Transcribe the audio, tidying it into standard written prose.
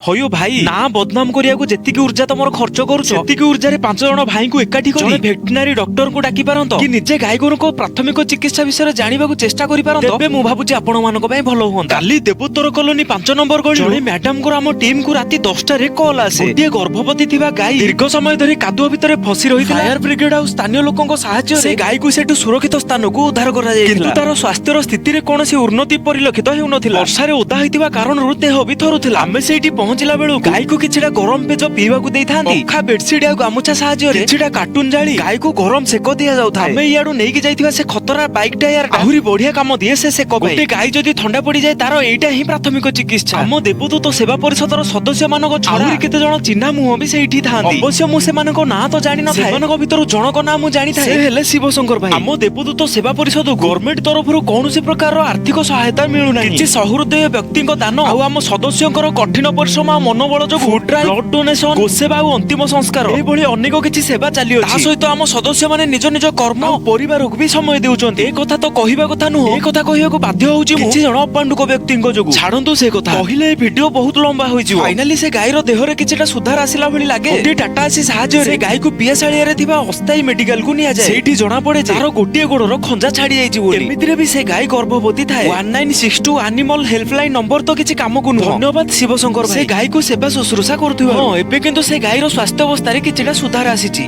ହଇଓ ଭାଇ, ନା ବଦନାମ କରିବାକୁ ଯେତିକି ଉର୍ଜା ତମର ଖର୍ଚ୍ଚ କରୁଛ, ସେତିକି ଉର୍ଜାରେ 5 ଜଣ ଭାଇଙ୍କୁ ଏକାଠି କରି ଜଣେ ଭେଟେନାରୀ ଡକ୍ଟରଙ୍କୁ ଡାକି ପାରନ୍ତ କି ନିଜେ ଗାଈ ଗୋରୁଙ୍କ ପ୍ରାଥମିକ ଚିକିତ୍ସା ବିଷୟରେ ଜାଣିବାକୁ ଚେଷ୍ଟା କରିପାରନ୍ତ, ତେବେ ମୁଁ ଭାବୁଛି ଆପଣ ମାନଙ୍କ ପାଇଁ ଭଲ ହୁଅନ୍ତା। କାଲି ଦେବୋତ୍ତର କଲୋନୀ 5 ନମ୍ବର ଗଳି ଜଣେ ମ୍ୟାଡାମଙ୍କର ଆମ ଟିମକୁ ରାତି 10ଟାରେ କଲ୍ ଆସେ। ଗୋଟିଏ ଗର୍ଭବତୀ ଥିବା ଗାଈ ଦୀର୍ଘ ସମୟ ଧରି କାଦୁଅ ଭିତରେ ଫସି ରହିଥିଲା। ଫାୟାର ବ୍ରିଗେଡ ଆଉ ସ୍ଥାନୀୟ ଲୋକଙ୍କ ସାହାଯ୍ୟରେ ସେ ଗାଈକୁ ସେଠୁ ସୁରକ୍ଷିତ ସ୍ଥାନକୁ ଉଦ୍ଧାର କରାଯାଇଥିଲା, କିନ୍ତୁ ତାର ସ୍ୱାସ୍ଥ୍ୟର ସ୍ଥିତିରେ କୌଣସି ଉନ୍ନତି ପରିଲକ୍ଷିତ ହେଉନଥିଲା। ବର୍ଷାରେ ଓଦା ହୋଇଥିବା କାରଣରୁ ଦେହ ବି ଥରୁଥିଲା। ଆମେ ସେଇଠି ପହଞ୍ଚିଲା ବେଳକୁ ଗାଈକୁ କିଛିଟା ଗରମ ପେଜ ପିଇବାକୁ ଦେଇଥାନ୍ତି। ଅଖା, ବେଡସିଟ୍ ଆଉ ଗାମୁଛା ସାହାଯ୍ୟରେ କିଛିଟା କାର୍ଟୁନ ଜାଳି ଗାଈକୁ ଗରମ ସେକ ଦିଆଯାଉଥାଏ। ଆମେ ଇଆଡୁ ନେଇକି ଯାଇଥିବା ସେ ଖତରା ବାଇକ୍ ଟାୟାର ଆହୁରି ବଢିଆ କାମ ଦିଏ ସେ ସେକ ପାଇଁ। ଗୋଟେ ଗାଈ ଯଦି ଥଣ୍ଡା ପଡିଯାଏ, ତାର ଏଇଟା ହିଁ ପ୍ରାଥମିକ ଚିକିତ୍ସା। ଆମ ଦେବଦୂତ ସେବା ପରିଷଦର ସଦସ୍ୟ ମାନଙ୍କ ଛଡା ଆହୁରି କେତେ ଜଣ ଚିହ୍ନା ମୁହଁ ବି ସେଇଠି ଥାନ୍ତି। ଅବଶ୍ୟ ମୁଁ ସେମାନଙ୍କ ନାଁ ତ ଜାଣିନଥାଏ। ସେମାନଙ୍କ ଭିତରୁ ଜଣକ ନାଁ ମୁଁ ଜାଣିଥାଏ, ସେ ହେଲେ ଶିବଶଙ୍କର ଭାଇ। ଆମ ଦେବଦୂତ ସେବା ପରିଷଦ ଗଭର୍ଣ୍ଣମେଣ୍ଟ ତରଫରୁ କୌଣସି ପ୍ରକାରର ଆର୍ଥିକ ସହାୟତା ମିଳୁନାହିଁ। କିଛି ସହୃଦୟ ବ୍ୟକ୍ତିଙ୍କ ଦାନ ଆଉ ଆମ ସଦସ୍ୟଙ୍କର କଠିନ ପରିଶ୍ରମ ଆଉ ମନୋବଳ ଯୋଗୁଁ ଫୁଡ ଡ୍ରାଇଭ୍, ବ୍ଲଡ ଡୋନେସନ, ଗୋସେବା ଆଉ ଅନ୍ତିମ ସଂସ୍କାର, ଏଇଭଳି ଅନେକ କିଛି ସେବା ଚାଲିଅଛି। ତା ସହିତ ଆମ ସଦସ୍ୟମାନେ ନିଜ ନିଜ କର୍ମ ଆଉ ପରିବାରକୁ ବି ସମୟ ଦେଉଛନ୍ତି। ଏ କଥା ତ କହିବା କଥା ନୁହଁ, ଏ କଥା କହିବାକୁ ବାଧ୍ୟ ହଉଛି ମୁଁ କିଛି ଜଣ ଅପାଣ୍ଡୁକ ବ୍ୟକ୍ତିଙ୍କ ଯୋଗୁଁ। ଛାଡନ୍ତୁ, ସେ କଥା କହିଲେ ଏ ଭିଡିଓ ବହୁତ ଲମ୍ବା ହୋଇଯିବ। ଫାଇନାଲି ସେ ଗାଈର ଦେହରେ କିଛିଟା ସୁଧାର ଆସିଲା ଭଳି ଲାଗେ। ଗୋଟିଏ ଟାଟା ଏସି ସାହାଯ୍ୟରେ ସେ ଗାଈକୁ ପିଆଶାଳିଆରେ ଥିବା ଅସ୍ଥାୟୀ ମେଡିକାଲକୁ ନିଆଯାଏ। ସେଇଠି ଜଣା ପଡେ ଯେ ତାର ଗୋଟିଏ ଗୋଡର ଖଞ୍ଜା ଛାଡି ଯାଇଛି ବୋଲି। ଏମିତିରେ ବି ସେ ଗାଈ ଗର୍ଭବତୀ ଥାଏ। 1962 ଆନିମଲ ହେଲ୍ପଲାଇନ ନମ୍ବର ତ କିଛି କାମକୁ ନୁହଁ। ଧନ୍ୟବାଦ ଶିବଶଙ୍କର ଭାଇ, ସେ ଗାଈକୁ ସେବା ଶୁଶ୍ରୂଷା କରୁଥିବା। ହଁ, ଏବେ କିନ୍ତୁ ସେ ଗାଈର ସ୍ୱାସ୍ଥ୍ୟ ଅବସ୍ଥାରେ କିଛିଟା ସୁଧାର ଆସିଛି।